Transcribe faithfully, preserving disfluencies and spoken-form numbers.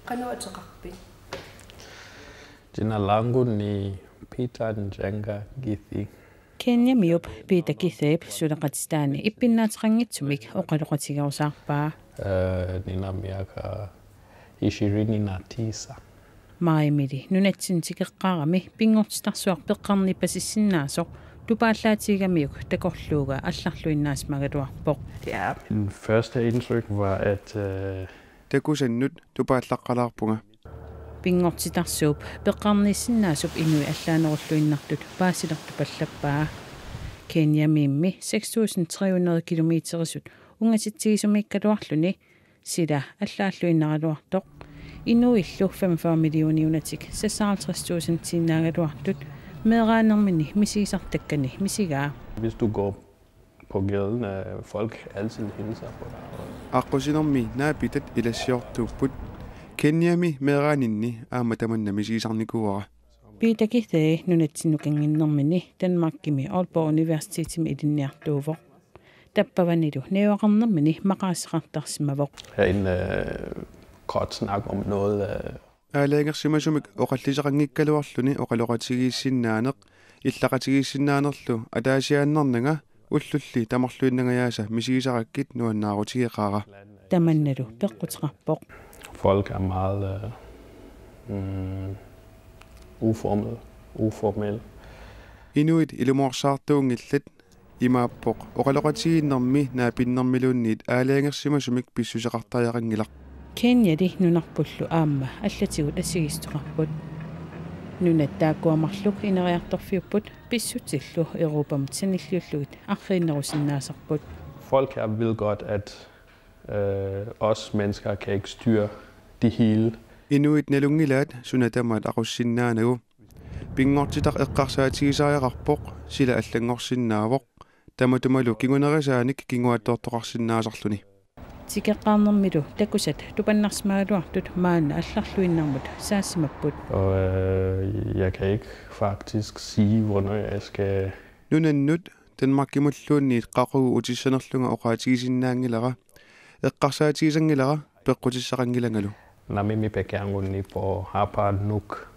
Qanoq ateqarpit? Jina langu ni Peter Njenga Githey. Kenyamiup Peter Githeyp suleqatitaani ippinnaateqanngitsumik oqaloqatigerusaarpaa. Nina miaka ishirini na tisa. Maajimili nunatsinni tikeqqaarami pinngortitarsuaq peqqarnipasissinnaasoq tupaallaatigigamik takorluugaa allarluinnaasimagaluarpoq. Ja, min første indtryk var, at øh, Takusannut tupaallaqqalaarpunga. Pinngortitarsuup peqqarniissinnaasup inuit allaanerulluinnartut paasilertupallappaa. Kenyamiimmi seks tusind tre hundrede kilometerisut ungasitsigisumikkaluarluni sila allaalluinnaraluartoq. Inuillu femogfyrre millioniunatik seksoghalvtreds tusindiinnaagaluartut meeraanerminni misigisartakkani misigaa. Hvis du går på gaden, øh, folk altid hilser på dig. Aqqusinermi naapitat ilassiortuupput. Kenyami meeraaninni aamma tamanna misigisarnikuuara. Peter Githey nunatsinnut kannginnermini Danmarkimi Aalborg Universitetimi ilinniartuuvoq. Tappavanilu najugaqarnermini maqaasiqartarsimavoq. Have en øh, godt snak om noget. Øh, Aalajangersimasumik oqalliseqanngikkaluarluni oqaloqatigiissinnaaneq, illaqatigiissinnaanerlu ataasiaannarnanga ullulli tamarluinnangajaasa misigisarakkit nuannaarutigeqaara. Tamannalu peqquteqarpoq. Folk er meget øh, mm, uformel. Uformel. Inuit ilumoorsaartuunngillat. Imaappoq oqaloqatigiinnermi naapinnermiluunniit aalajangersimasumik pissuseqartariaqanngilaq. Kenyali nunarpullu aamma allatigut assigiissuteqarput. Nunat taakkua marluk ineriartorfiupput pissutsillu Europamut sanilliullugit arriinnerusinnaasarput. Folk her vil godt, at øh, os mennesker kan ikke styre det hele. Inuit nalunngilaat suna tamaat aqussinnaanagu. Pinngortitaq eqqarsaatigisariaqarpoq, sila allanngorsinnaavoq. Tamatumalu kingunerisaanik kinguaattoortoqarsinnaasarluni. Tikeqqaarnermilu takusat tupannarsimagaluartut maanna allarluinnarmut saassimapput. Og øh, jeg kan ikke faktisk sige, hvornår jeg skal. Nunannut Danmarkimulluunniit qaqugu utissanerlunga oqaatigisinnaanngilara. Eqqarsaatigisanngilara peqqutissaqanngilangalu. Nami mi pekeangunni på hapa nuk.